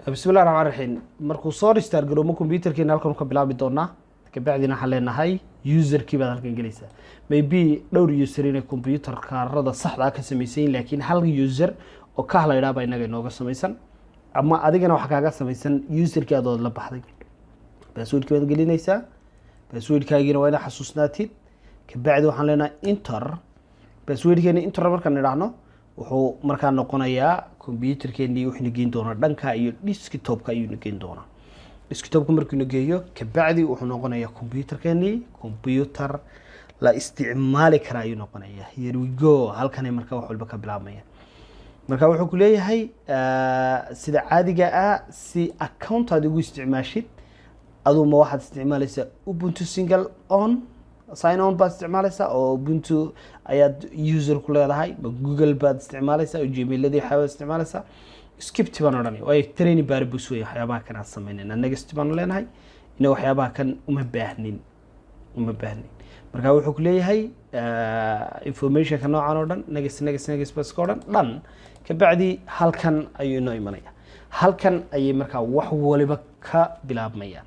Bismillahi raxmaan raxiim. Markuu soo restart garoomo computerkeena, halkan ka bilaabi doonaa. Kabacdina waxaan leenahay userkii baad halkan gelaysaa. Maybe dhowr user inay computer kaarada saxda ah ka samaysan yihin, laakiin hal user oo kah la idhaha baa inaga inooga samaysan, ama adigana waxaa kaaga samaysan userkii adood la baxday. Passwordkii baad gelinaysaa, passwordkaagiina waa inaad xasuusnaatid. Kabacdi waxaan leenahay enter. Passwordkeeni enter markaan idhaahno, wuxuu markaa noqonayaa computerkeenii wuxuuna geyn doonaa dhanka iyo desktopka ayuuna geyn doonaa. Desktopka markuuna geeyo, kabacdi wuxuu noqonayaa computerkeenii computer la isticmaali kara ayuu noqonayaa. Here we go. Halkanay marka wax walba ka bilaabmaya. Marka wuxuu ku leeyahay, sida caadiga ah, si account aad ugu isticmaashid, aduu ma waxaad isticmaalaysaa Ubuntu single on sign on baad isticmaalaysaa, oo Ubuntu ayaad user ku leedahay, ma Google baad isticmaalaysaa, oo Gmailadii waxyaabaad isticmaalaysaa? Skip baan odhanaya, waayo training purpose wey waxyaabaha kan aan sameynayna. Next baanu leenahay. Ina waxyaabaha kan uma baahnin, uma baahnin. Marka wuxuu ku leeyahay informationka noocan oo dhan, next, next, next baska o dhan dhan. Kabacdi halkan ayuu inoo imanaya. Halkan ayay markaa wax waliba ka bilaabmayaan.